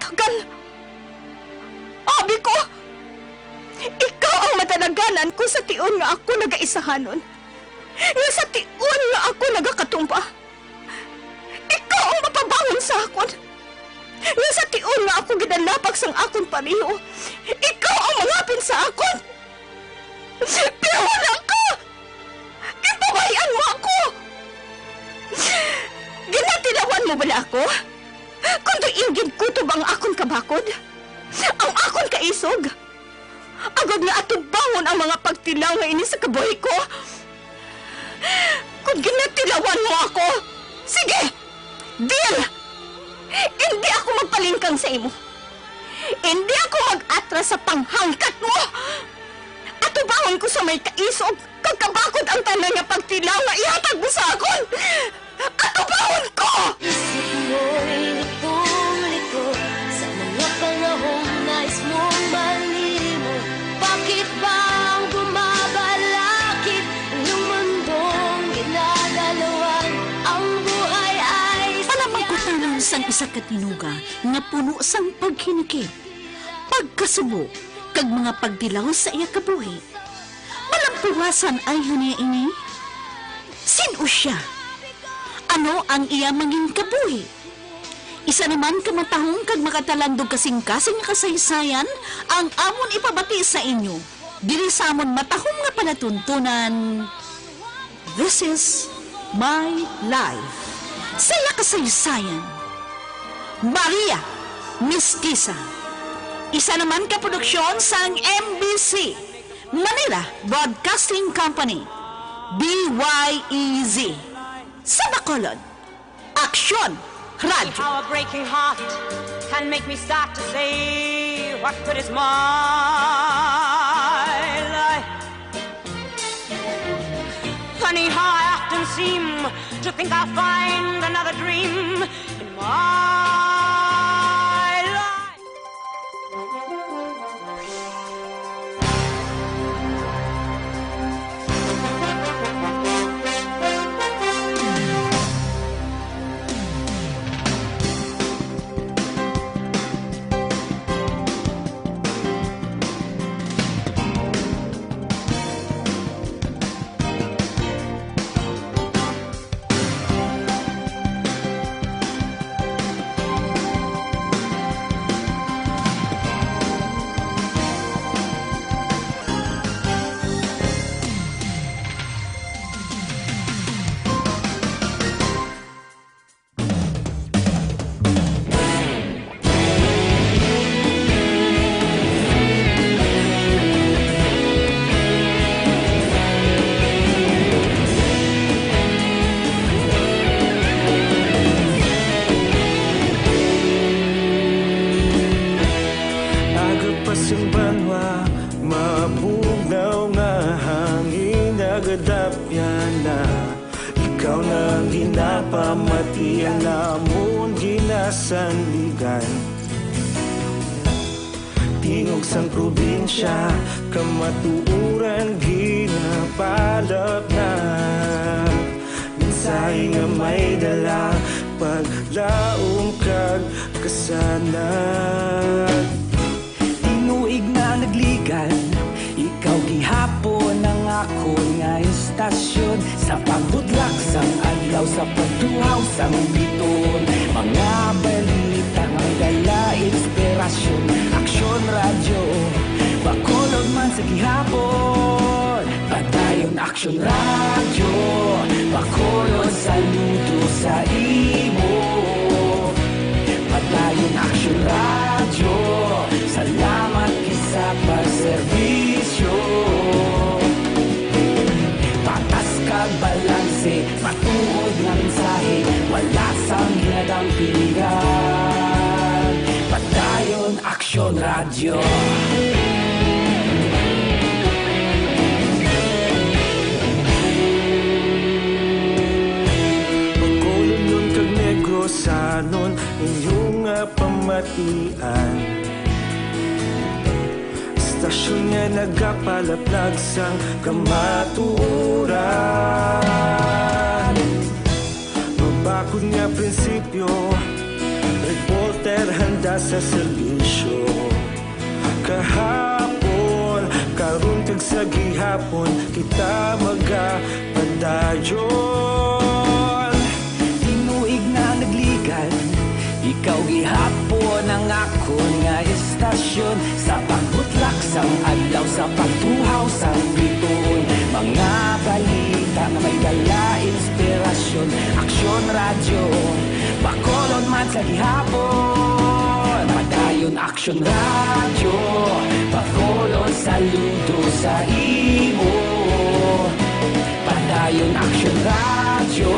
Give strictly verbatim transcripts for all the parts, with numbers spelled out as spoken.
Kan, abi ko, ikaw ang madalaganan ko sa tion nga ako nagaisahanon, nga sa tion nga ako nagakatumba. Ikaw ang mapabangon sa akon, nga sa tion nga ako ginalapag sang akon pareho, ikaw ang mangapin sa akon. Pero wala ka! Ginpabay-an mo ako! Ginatilawan mo bala ako? Kon diin ginkutob ang akon kabakod, ang akon kaisog, agod nga atubangon ang mga pagtilaw nga ini sa kabuhi ko? Kon ginatilawan mo ako, sige! Deal! Indi ako magpalingkang sa imo. Indi ako mag-atras sa panghangkat mo. Atubangon ko sa may kaisog kag kabakod ang tanan nga pagtilaw nga ihatag mo sa akon. Atubangon ko! Isip mo'y litong-litong sa mga panahong nais mong malimot. Bakit ba ang bumabalakid ang iyong mundong ginagalawan? Ang buhay ay Palamagkutanan sang isa ka tinuga nga puno sang paghinikit, pagkasubo, kag mga pagtilaw sa iya kabuhi. Malampuwasan ay haniya ini? Sin-o sia? Ano ang iya mangin kabuhi? Isa naman ka matahom kag makatalandog kasing-kasing nga kasaysayan ang amon ipabati sa inyo diri sa amon matahom nga palatuntunan. This is My Life. Sa iya kasaysayan, Maria Mestiza. Isa naman ka produksyon sang M B C, Manila Broadcasting Company, B Y E Z. Sa Bacolod, Aksyon Radyo. How a breaking heart can make me start to say, what good is my life? Funny how I often seem to think I'll find another dream in my life. Aga pa sing banwa, mabugnaw nga hangin, nagadapyan na. Ikaw na ang ginapamati, ang amon ginasandigan. Tingog sang probinsya, kamatuoran ginapalapnag. Mensahe nga may dala, paglaom kag kasanag. Tinuig na nagligan, ikaw gihapon ang akon nga istasyon. Sa pagbudlak sang adlaw, sa pagduhaw sang biton, mga balita may dala inspirasyon. Aksyon Radyo, Bacolod man sa gihapon. Padayon Aksyon Radyo, Bacolod, saludo sa imo. Padayon Aksyon Radyo, salamat gid sa pagserbisyo. Patas kag balanse, matuod nga mensahe, wala sang ginadampingan. Padayon Aksyon Radyo. Bacolodnon kag Negrosanon, inyo nga pamatian. Istasyon nga nagapalaplag sang kamatuoran. Mabakod nga prinsipyo, reporta Handa sa serbisyo. Kahapon, karon, kag sa gihapon, kita magapadayon. Tinuig na nagligan, ikaw gihapon ang akon nga estasyon. Sa pagbutlak sang adlaw, sa pagtuhaw sang bituon, mga balita nga may dala inspirasyon. Aksyon Radyo, Bacolod man sa gihapon. Padayon Aksyon Radyo, Bacolod, saludo sa imo. Padayon Aksyon Radyo,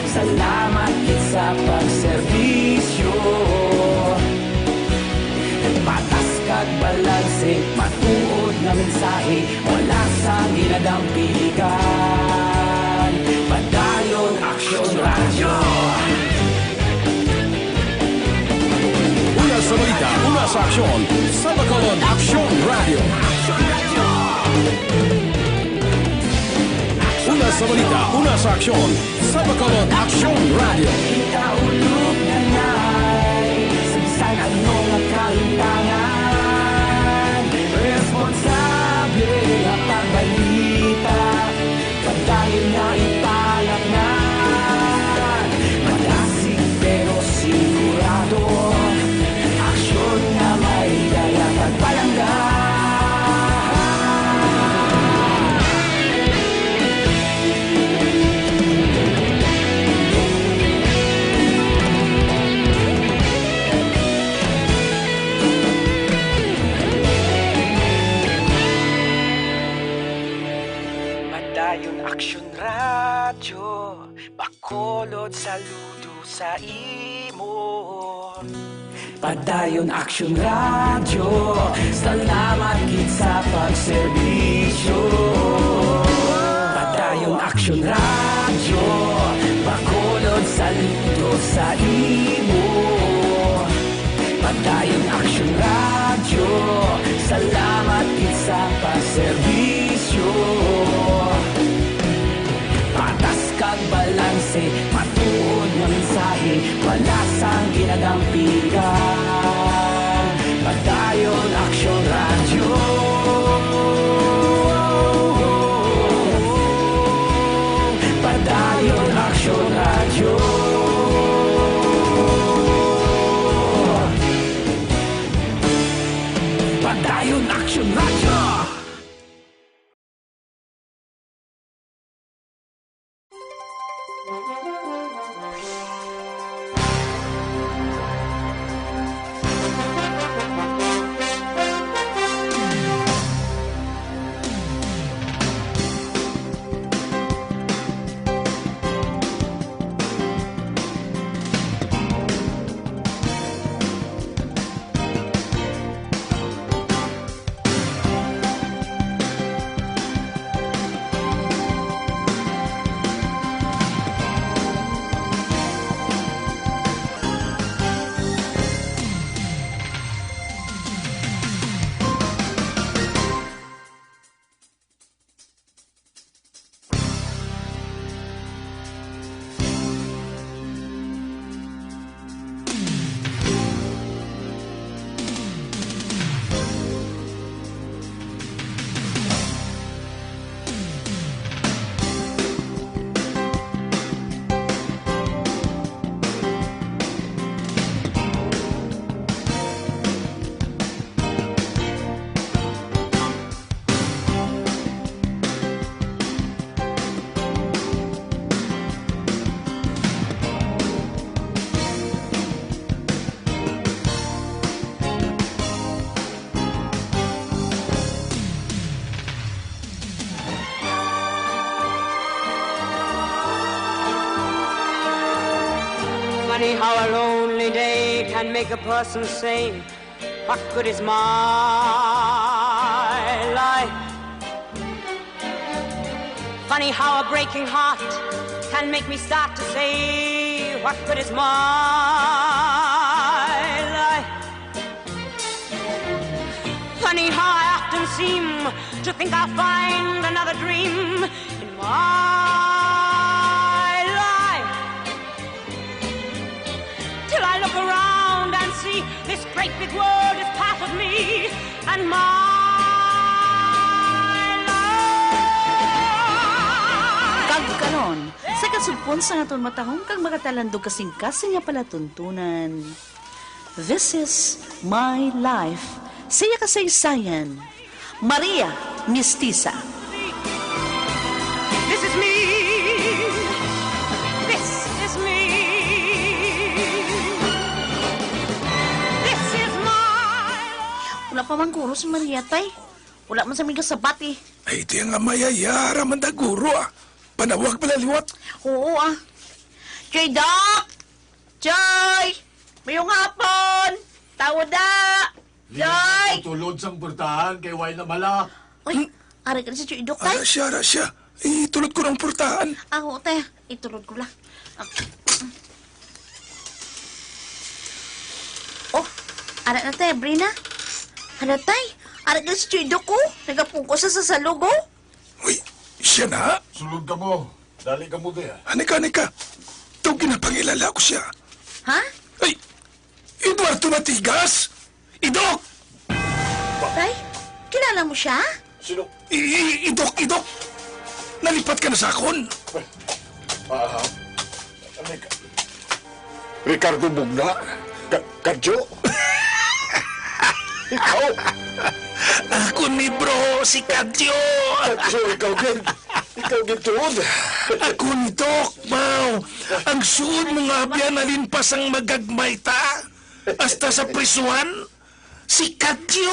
salamat gid sa pagserbisyo. Patas kag balanse, matuod nga mensahe, wala sang ginadampigan. Padayon Aksyon Radyo. Una sa balita, una sa aksyon, sa Bacolod Aksyon Radyo. Una sa balita, una sa aksyon, sa Bacolod Aksyon Radyo. Kita ulog na nay, sa bisan ano nga kahimtangan, responsable nga pagbalita, padayon na ipalaknad. Madasig pero sigurado, aksyon nga may dala kag palangga. Padayon Aksyon Radyo, Bacolod, saludo sa imo. Padayon Aksyon Radyo, salamat gid sa pagserbisyo. Padayon Aksyon Radyo, Bacolod, saludo sa imo. Padayon Aksyon Radyo, salamat gid sa pagserbisyo. Patas kag balanse, matuod nga mensahe, wala sang ginadampigan. Padayon Aksyon Radyo. Padayon Aksyon Radyo. Padayon Aksyon Radyo. Funny how a lonely day can make a person say, "What good is my life?" Funny how a breaking heart can make me start to say, "What good is my life?" Funny how I often seem to think I'll find another dream in my life, till I look around and And my love. Kag karon, sa kasugpon sang aton matahom kag makatalandog kasing-kasing nga palatuntunan, This is My Life, sa iya kasaysayan, Maria Mistisa. This is me. This is me. This is my life. Wala pa man guro si Maria, tay. Wala man sa mga sabat, eh. Ay, di nga mayayara man da, guro, ah. Panawag pala liwat. Oo, ah. Choy, Doc! Choy! Mayong hapon! Tawda! Di Joy! Ako tulod sang purtahan kay way na mala. Uy, ari ka na si Chuy Dok, tay. Ara siya, ara siya. Itulod ko ng purtahan. Ako, te. Itulod ko lang. Ah. Oh, ara na, te, Brina. Hala, tay. Ari ka na si Chuy Dok, oh. Nagapungko sa, sa salog, oh. Uy, siya na? Sulod ka mo. Dali ka mo, te, ah. Ani ka, ani ka? Daw ginapangilala ko siya. Ha? Ay, Eduardo Matigas! Idok! Tay, kilala mo siya? Sino? I, i, idok, idok! Nalipat ka na sa akon! Ah, ah, ano ka? Ricardo Bugna? Ka, Kadyo? Ikaw? Ako ni bro, si Kadyo! Kadyo, ikaw gid. Ikaw gid tuod. Ako ni Doc, Mau. Ang suod mo nga abyan nalimpas ang magagmay ta. Hasta sa prisuhan, si Kadyo.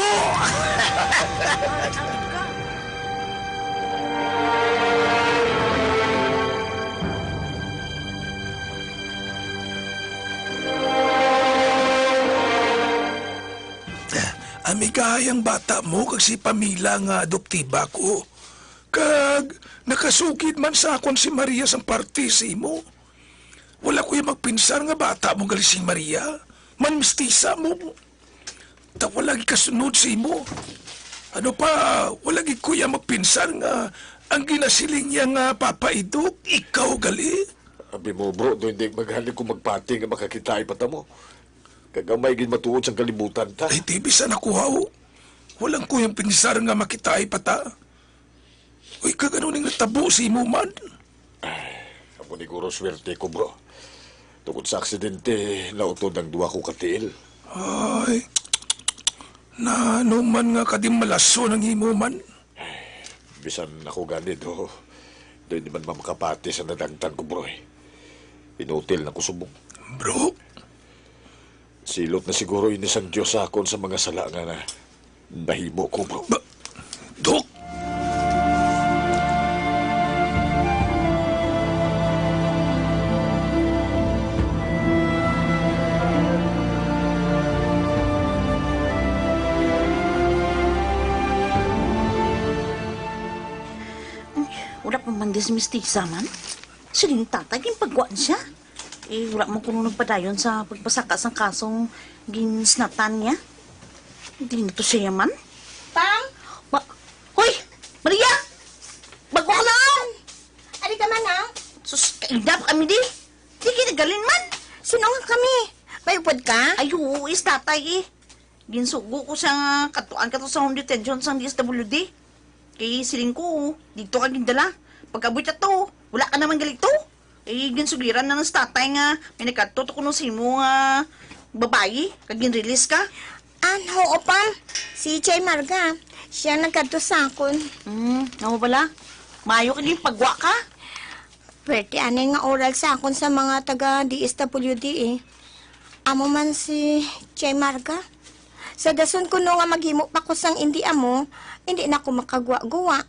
Amigahay ang bata mo kag si Pamila nga adoptiba ko. Kag nakasugid man sa akon si Maria sang parte sa imo. Wala ko iya magpinsar nga bata mo gali si Maria. Man mistisa mo. Ta wala gid kasunod sa imo. Ano pa, wala gid ko iya magpinsar nga ang ginasiling niya nga papaidok, ikaw gali. Abi mo, bro, do hindi maghali ko magpati nga makakitaay pa ta mo. Kag amay gid matuod sang kalibutan ta. Ay, di bisan ako, haw. Walang ko yung pinsar nga makitaay pa ta. Uy, kag ano ning natabo sa imo man? Ay, amo ni guro swerte ko, bro. Tungod sa aksidente, nautod ang duha ko ka tiil. Ay, na ano man nga kadimalason ang imo man? Bisan ako gani, do, do hindi man makapati sa nadangtan ko, bro, eh. Inutil na ko subong. Bro, Silot na siguro ini sang Dios sa akon sa mga sala nga na, nahimo ko, bro. Ba-, Dok! Wala pa man di si Miss Tisa man. Siling tatay, ginpagwa na siya. Eh, wala man kuno nagpadayon sa pagpasaka sang kasong ginsnatan niya. Di na to siya man. Pang! Ba, hoy! Maria! Bagwa ka lang! Ari ka man, ah? Sus, kaila pa kami di. Di ka nagalin man. Sino nga kami? May upod ka? Ay, oo, is tatay eh. Ginsugo ko siya nga katuan ka to sa home detention sang D S W D. Kay siling ko, dito ka gindala. Pagkabot ato, wala ka naman galito. Eh, ginsugiran na ng tatay nga may nagkadto to kuno sa imo nga babayi, kag gin-release ka. An, oo, Pam. Si Chay Marga, siya nagkadto sa akon. Hmm, amo bala? Maayo ka ginpagwa ka? Pwerte anay nga oral sa akon sa mga taga D S W D, eh. Amo man si Chay Marga. Sa dason kuno nga maghimo pa ko sang indi amo, indi na ko makagwa-guwa.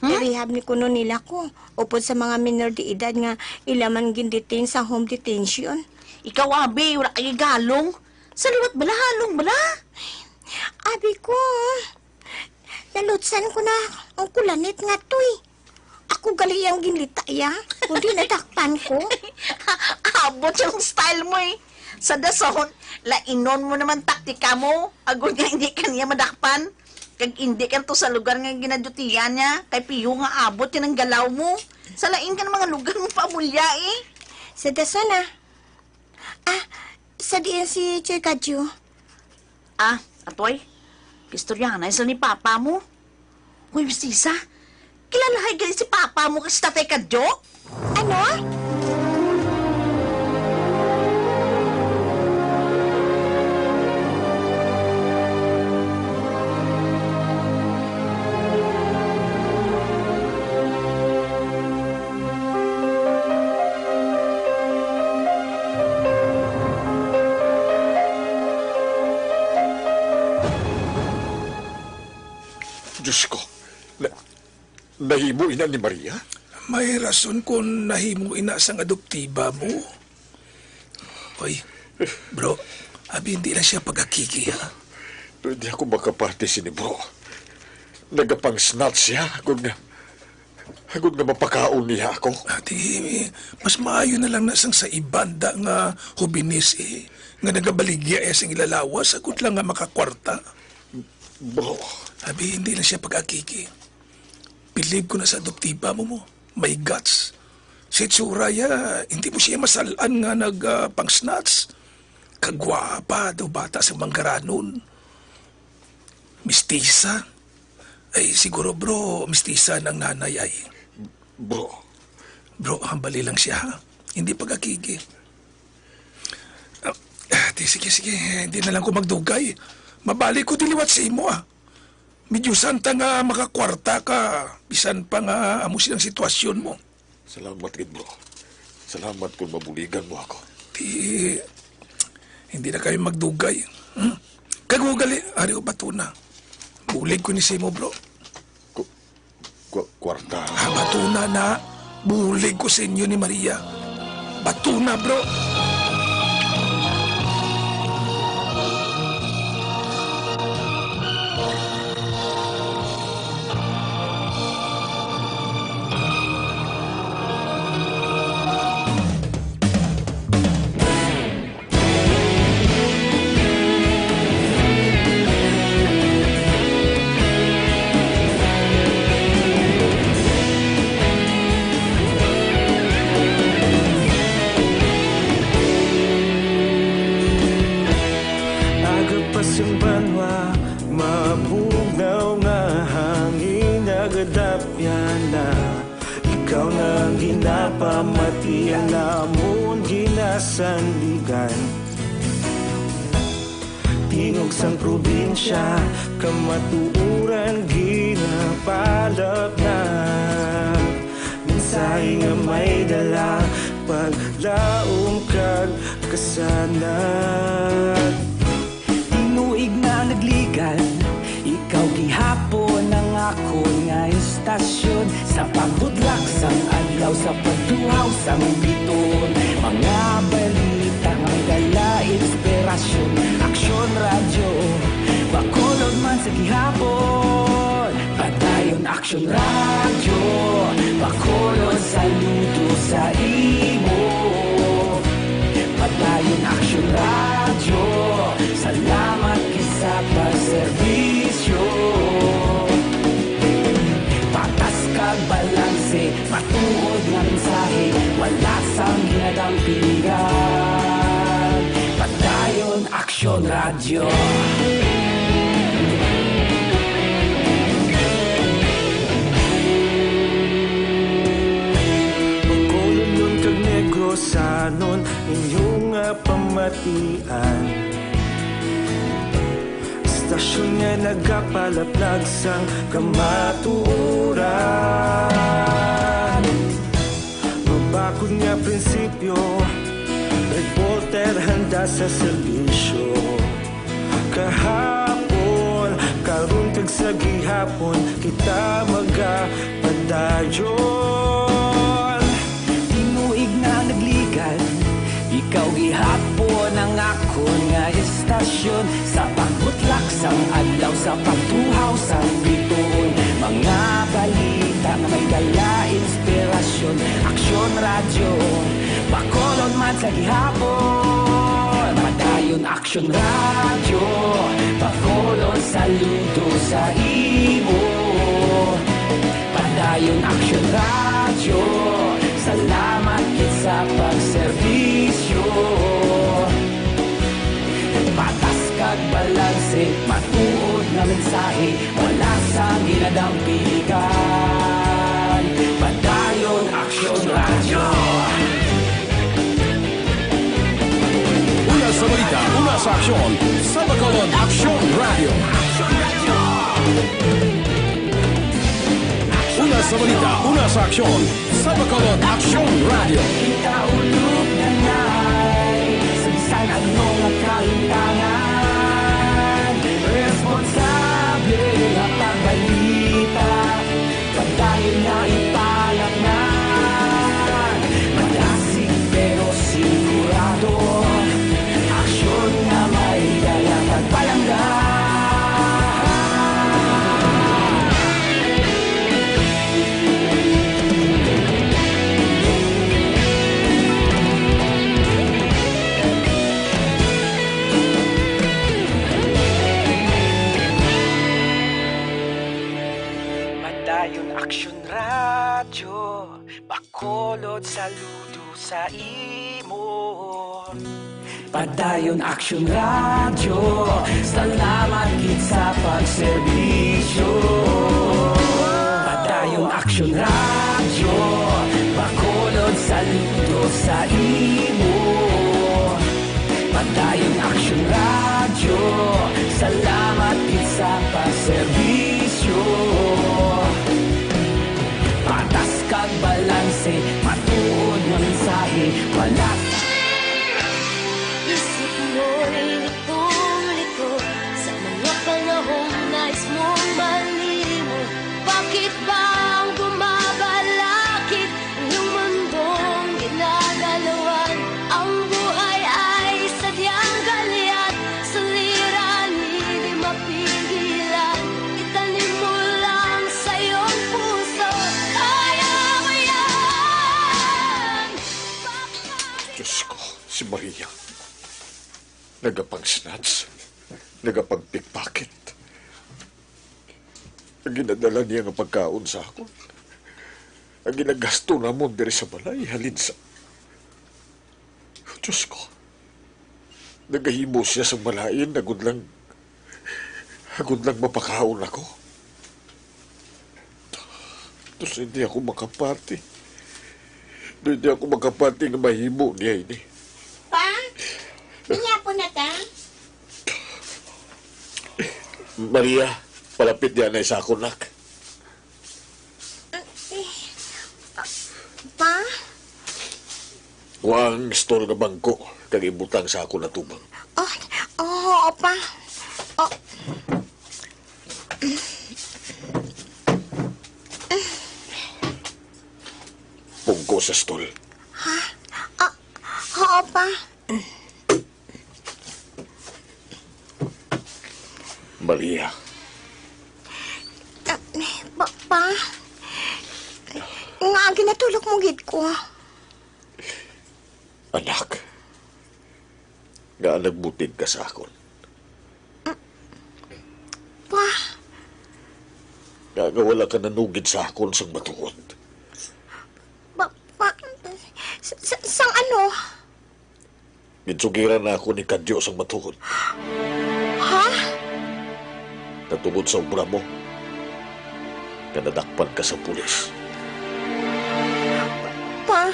Hmm? I-rehab ni kuno nila ko, upod sa mga minor de edad nga ila man gin-detain sa home detention. Ikaw, abi, wala kay galong. Sa liwat bala, halong bala. Abi ko, nalutsan ko na ang kulanit nga to, eh. Ako gali ang ginlita iya, kundi nadakpan ko. Abot yung style mo, eh. Sa dason, lainon mo naman taktika mo. Agod nga hindi ka niya madakpan. Kag hindi ka to sa lugar nga ginadutihan niya. Kay piyo nga abot yun ang galaw mo. Sa lain ka ng mga lugar mo paamulya, eh. Sa dason, ah. Ah, sa diin si Choy Kadyo? Ah, atoy? Istoryahanay sa ni papa mo. Hoy, Miss Tisa, kilalahay gani si papa mo kay si Tatay Kadyo? Ano? Diyos ko, na, nahimo ina ni Maria? May rason kon nahimo ina sang adoptiba mo. Hoy, bro, abi hindi lang siya pag-akiki, ha? Pwede ako makapati sini, bro. Nagapang-snatch siya, agod nga, agod nga mapakaon niya ako. Ah, di, mas maayo na lang na sang sa ibanda nga hubinis, eh, nga nagabaligya, eh, sing ilalawas, agod lang nga makakwarta. Bro. Abi, hindi lang siya pag-akiki. Believe ko na sa adoptiba mo mo. May guts. Sa itsura ya, hindi mo siya masalan nga nag, ah, pang-snatch. Kagwapa daw bata sa manggaranon. Mistisa. Ay, siguro, bro, mistisa ng nanay ay. Bro. Bro, hambali lang siya, ha? Hindi pag-akiki. Ah, ah, di, sige, sige. Hindi na lang ko magdugay. Mabalik ko diliwat sa imo, ah. Medyo santa nga makakwarta ka, bisan pa nga amo silang sitwasyon mo. Salamat gid, bro. Salamat kung mabuligan mo ako. Di, hindi na kayo magdugay. Hmm? Kag ugali, ari o batuna. Bulig ko ni sa imo, bro. Ku-, ku-, kwarta. Ah, batuna na. Bulig ko sa inyo ni Maria. Batuna, bro. Agapas ang banwa, mabugnaw nga hangin, nagadapyan na. Ikaw na ang ginapamati, ang amon ginasandigan. Tingog sang probinsya, kamatuoran ginapalapnag. Mensahe nga may dala, paglaom kag kasanag. Tinuig na nagligan, ikaw gihapon ang akon nga istasyon. Sa pagbudlak sang adlaw, sa pagtuhaw sang bituon, mga balita nga may dala inspirasyon. Aksyon Radyo, Bacolod man sa gihapon. Padayon Aksyon Radyo, Bacolod, saludo sa imo. Padayon Aksyon Radyo, salamat gid sa pagserbisyo. Patas kag balanse, matuod nga mensahe, wala sang ginadampingan. Padayon Aksyon Radyo. Bacolod kag Negrosanon, inyo nga pamatian. Istasyon nga nagapalaplag sang kamatuoran. Mabakod nga prinsipyo, reporter handa sa serbisyo. Kahapon, karon kag sa gihapon, kita magapadayon. Tinuig na nagligan, ikaw gihapon ang akon nga istasyon. Sa pagbutlak sang adlaw, sa pagtuhaw sang bituon, mga balita nga may dala inspirasyon. Aksyon Radyo, Bacolod man sa gihapon. Padayon Aksyon Radyo, Bacolod, saludo sa imo. Padayon Aksyon Radyo, salamat gid sa pagserbisyo. Patas kag balanse, Matuod nga mensahe, wala sa ginadampigan. Padayon Aksyon Radyo. Una sa balita, una sa aksyon, sa Bacolod Aksyon Radyo. Una sa balita, una sa aksyon, sa Bacolod Aksyon Radyo. Kita ulog na nay, sa bisan ano nga kalintangan, responsable nga pagbalita, padayon nga ipalaknag. Madasig pero sigurado, aksyon nga may dala kag palangga. Padayon Aksyon Radyo, Bacolod, saludo sa imo. Padayon Aksyon Radyo, salamat gid sa pagserbisyo. Padayon Aksyon Radyo, Bacolod, saludo sa imo. Padayon Aksyon Radyo, salamat gid sa pagserbisyo. Patas kag balanse, matuod nga mensahe, wala sa Isip mo'y litong-lito sa mga panahong nais mong malimot. Bakit ba ang bumabalakid ang iyong mundong ginagalawan? Ang buhay ay sadyang galyat, suliranin, di mapigilan. Itanim mo lang sa iyong puso, kaya mo yan. Diyos ko, si Maria. Nagapang-snatch, nagapang-pickpocket. Ang ginadala niya nga pagkaon sa akon, ang ginagasto namon diri sa balay, halin sa, Diyos ko, nagahimo siya sang malain agod lang, agod lang mapakaon ako. Tapos hindi ako makapati. Hindi ako makapati nga mahimo niya ini. Pa? Niya po na ta? Maria, palapit diyan ay sa akon, nak. Pa? Kuha ang stol nga bangko, kag ibutang sa akon atubang. Oh, oh, pa. Oh. Pungko sa stol. Ha? Ah, oo, pa. Maria. Ah, pa, pa? Nga, ginatulok mo gid ko. Anak, nga nagbutig ka sa akon. Pa? Nga, nga wala ka nanugid sa akon sang matuod. Pa, pa, sa, sa, sang ano? Ginsugiran na ako ni Kadyo sang matuod. Ha? Natungod sa obra mo, nga nadakpan ka sa pulis. Pa,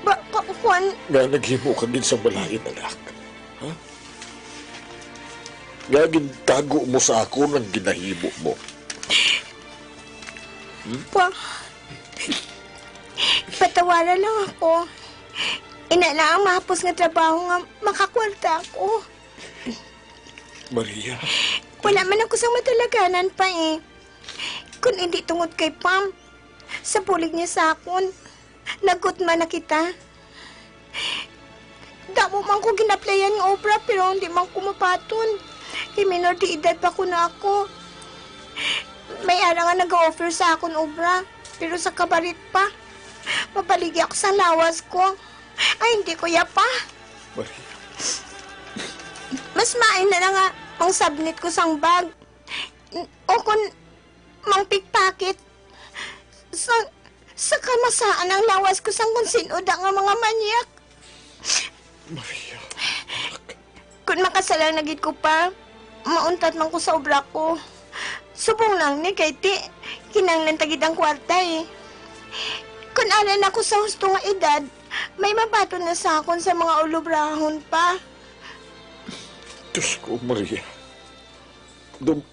pa, pa, Juan. Nga naghimo ka gid sang malain, anak. Ha? Nga gintago mo sa akon ang ginahimo mo. Hmm? Pa, patawaran lang ako. Ina na ang mahapos nga trabaho nga makakwarta ako. Maria. Wala man ako sang madalaganan pa eh. Kung hindi tungod kay Pam, sa bulig niya sa akon, nagutma na kita. Damo man ko ginaplayan nga obra, pero hindi man ko mapaton. Kay minor de edad pa kuno ako. May ara nga nag-offer sa akon obra, pero sa kabarit pa. Mabaligi ako sa lawas ko. Ay, hindi ko ya pa. Maria. Mas maayo na lang nga mang-submit ko sang bag. O kung mang-pickpocket. Sa, sa kamasaan ang lawas ko sang kung sin-o da nga mga manyak. Maria, anak. Kung makasal lang na gid ko pa, Mauntat man ko sa obra ko. Subong lang ni kay ti, kinahanglan ta gid ang kwarta, eh. Kun ara na ko sa husto nga edad, may mabaton na sa akon sa mga ulobrahon pa. Diyos ko, Maria. Dum-,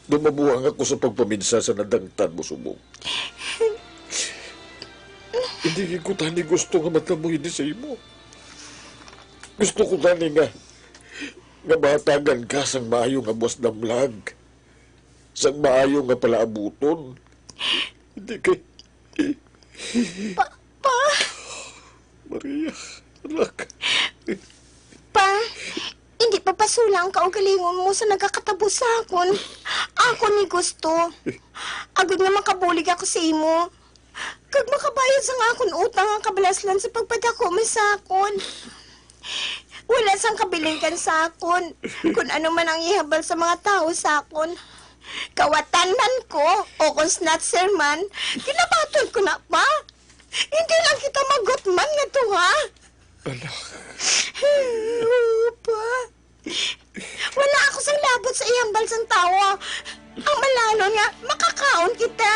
dumabuang ako sa pagpaminsa sa nadangtan mo subong. Hindi ko tani gusto nga matabo ini sa imo. Gusto ko tani nga, nga mahatagan ka sang maayo nga buwas damlag, sang maayo nga palaabuton. Hindi kay Pa, pa. Maria, anak. Pa, hindi pabasula ang kaugalingon mo sa nagakatabo sa akon. Ako ni gusto. Agod nga makabulig ako sa imo. Kag makabayad sa nga akon utang ang kabalaslan sa pagpadako mo sa akon. Wala sang kabilin kan sa akon, kun ano man ang ihambal sa mga tawo sa akon. Kawatan man ko, o kon snatcher man, kinabaton ko na pa. Hindi lang kita magutman nga duha. Anak. Oo, pa. Wala ako sang labot sa ihambal sang tawo. Ang malangon nga, makakaon kita.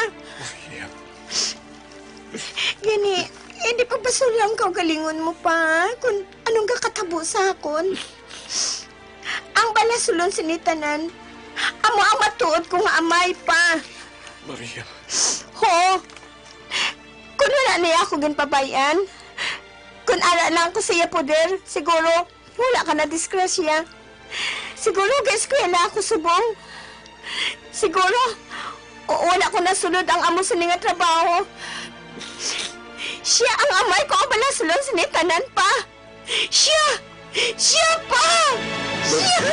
Gani, hindi pagpasula ang kaugalingon mo pa, kung anong gakatabo sa akon. Ang balasulon sini tanan, amo ang matuod ko nga amay pa. Maria. Ho, kung wala niya ako ginpabay-an, kung ara lang ko sa iya poder, siguro, wala ka na disgrasya. Siguro ga-eskwela ako subong. Siguro, o, wala ko nasulod ang amo sini nga trabaho. Siya ang amay ko ang balasulon sini tanan pa. Siya! Siya pa! Siya!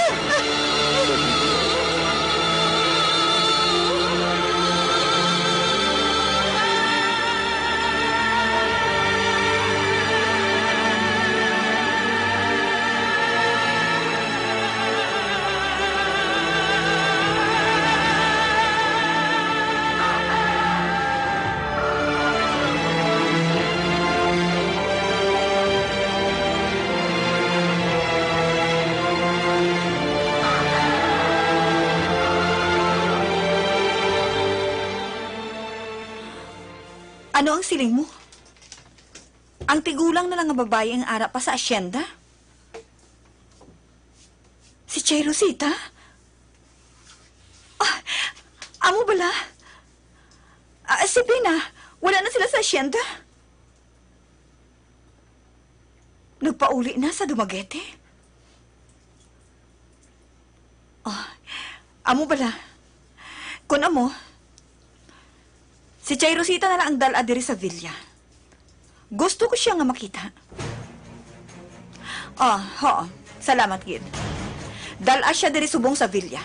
Ano ang siling mo? Ang tigulang na lang nga babayi ang ara pa sa asyenda? Si Chay Rosita? Ah, amo bala? Ah, si Pina, wala na sila sa asyenda? Nagpauli na sa Dumaguete? Ah, amo bala? Kun amo, si Chay Rosita na lang ang dal-a diri sa villa. Gusto ko siya nga makita. Ah, ho. Salamat gid. Dal-a siya diri subong sa villa.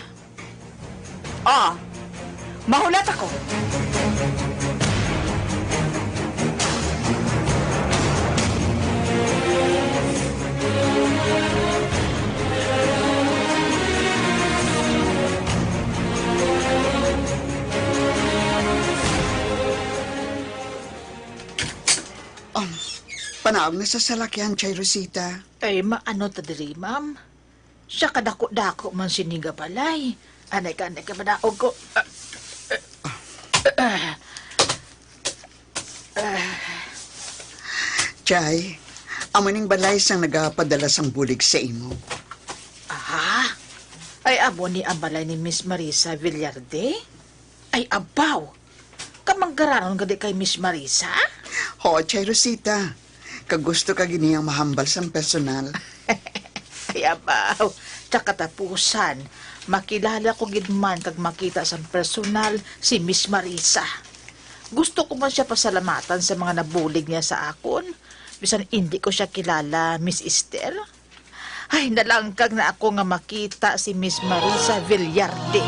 Ah, mahulat ako. Um, panaog na sa salakyan, Chay Rosita. Ay, maano ta diri, ma'am? Sa kadako-dako man sini nga balay. Anay ka, anay ka, manaog ko. Chay, amo ning balay sang nagapadala sang bulig sa imo. Ah? Ay, amo ni ang balay ni Miss Marisa Villarde? Ay, abaw! Kamanggaranon gani kay Miss Marisa? Ho, Chay Rosita. Kag gusto ka gid niyang mahambal sang personal. Ay, abaw, sa katapusan, makilala ko gid man kag makita sang personal si Miss Marisa. Gusto ko man siya pasalamatan sa mga nabulig niya sa akon, bisan indi ko siya kilala, Miss Esther. Ay, nalangkag na ako nga makita si Miss Marisa Villarde.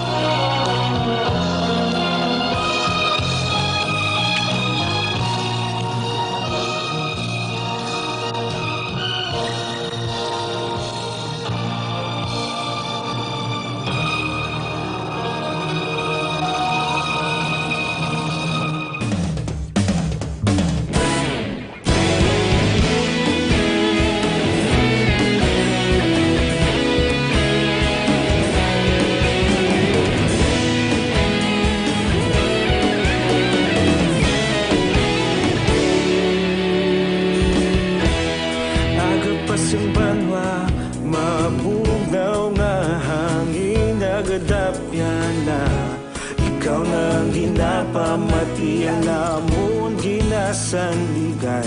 Pamati ang namon ginasandigan.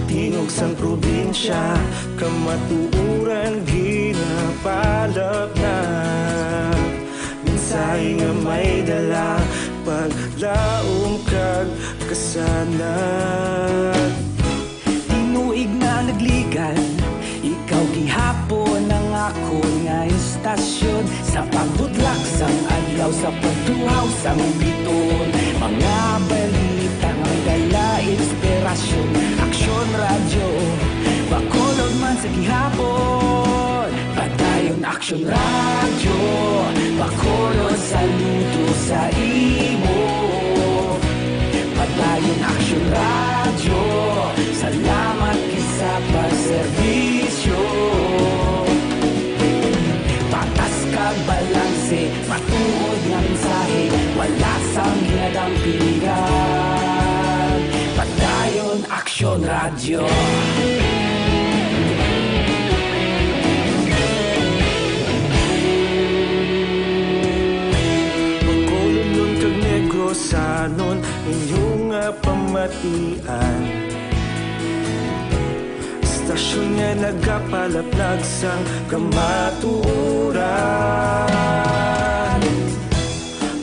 Tingog sang probinsya, kamatuoran ginapalapnag. Mensahe nga may dala, paglaom kag kasanag. Tinuig na nagligan, ikaw gihapon ang akon nga istasyon. Sa pagbutlak sang adlaw, sa pagtuhaw sang bituon, mga balita nga may dala inspirasyon. Aksyon Radyo, Bacolod man sa gihapon. Padayon Aksyon Radyo, Bacolod, saludo sa imo. Padayon Aksyon Radyo, salamat gid sa pagserbisyo. Patas kag balanse, matuod nga mensahe, wala sang ginadampigan. Padayon Aksyon Radyo. Bacolodnon kag Negrosanon, inyo nga pamatian. Istasyon nga nagapalaplag sang kamatuoran.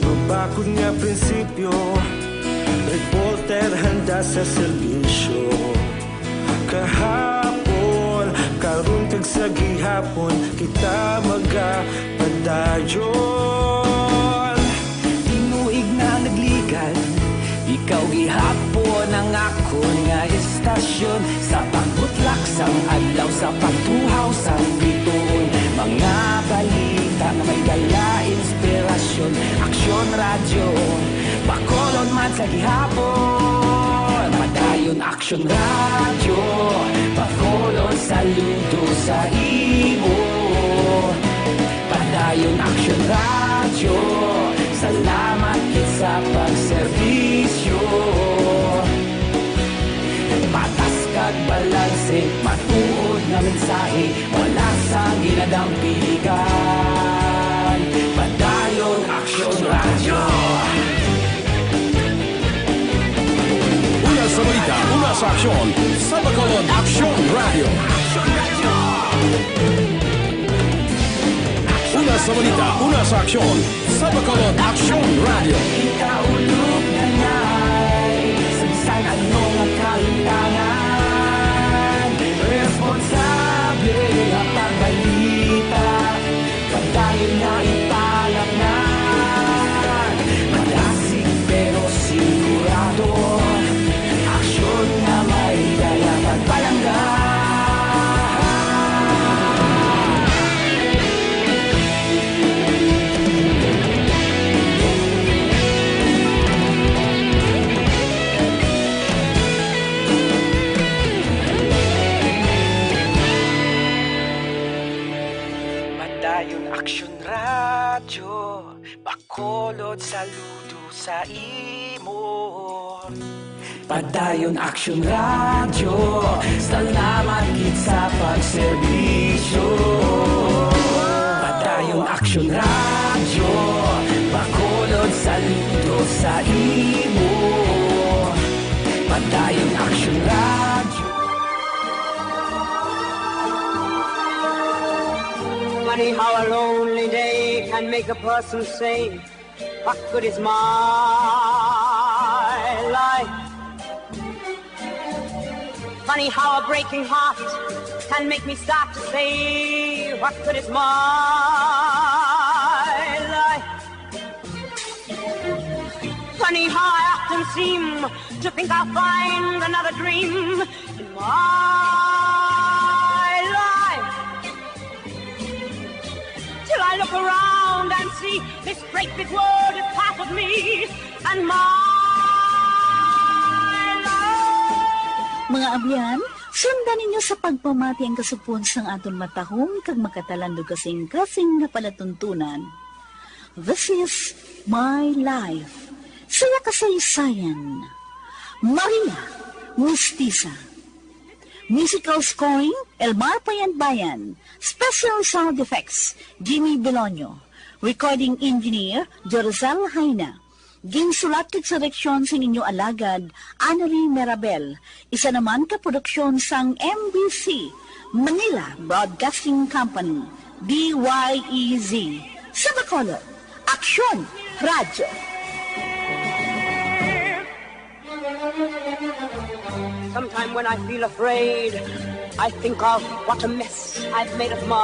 Mabakod nga prinsipyo, reporter handa sa serbisyo. Kahapon, karon kag sa gihapon, kita magapadayon. Tinuig na nagligan, ikaw gihapon ang akon nga istasyon. Sa pagbutlak sang adlaw, sa pagtuhaw sang bituon, mga balita nga may dala inspirasyon. Aksyon Radyo, Bacolod man sa gihapon. Padayon Aksyon Radyo, Bacolod, saludo sa imo. Padayon Aksyon Radyo, salamat gid sa pagserbisyo. Patas kag balanse, matuod nga mensahe, wala sang ginadampigan. Padayon Aksyon Radyo. Una sa balita, una sa aksyon, sa Bacolod Aksyon Radyo. Una sa balita, una sa aksyon, sa Bacolod Aksyon Radyo. Ikaulog na ngay, sa bisan ano nga kahitangan, responsable nga pagbalita, padayon nga ipalapnag, madasig pero sigurado, aksyon nga may dala pagpalangga. Padayon Aksyon Radyo, Bacolod, saludo sa imo. Padayon Aksyon Radyo, salamat gid sa pagserbisyo. Padayon Aksyon Radyo, Bacolod, saludo sa imo. Padayon Aksyon Radyo. Funny how a lonely day can make a person say, "What good is my life?" Funny how a breaking heart can make me start to say, "What good is my life?" Funny how I often seem to think I'll find another dream in my life. Till I look around and see this great big world is part of me and my life. Mga abyan, sundan ninyo sa pagpamati ang kasugpon sang aton matahom kag makatalandog kasing-kasing nga palatuntunan. This is My Life. Saya kasaysayan. Maria, Mistisa. Musical scoring, Elmar Payanbayan. Special sound effects, Jimmy Belonio. Recording engineer, Jerzel Jaina. Ginsulat kag sa direksyon sang inyo alagad, Annelie Merabel. Isa naman ka produksyon sang M B C, Manila Broadcasting Company, D Y E Z. Sa Bacolod, Aksyon Radyo. Sometime when I feel afraid, I think of what a mess I've made of my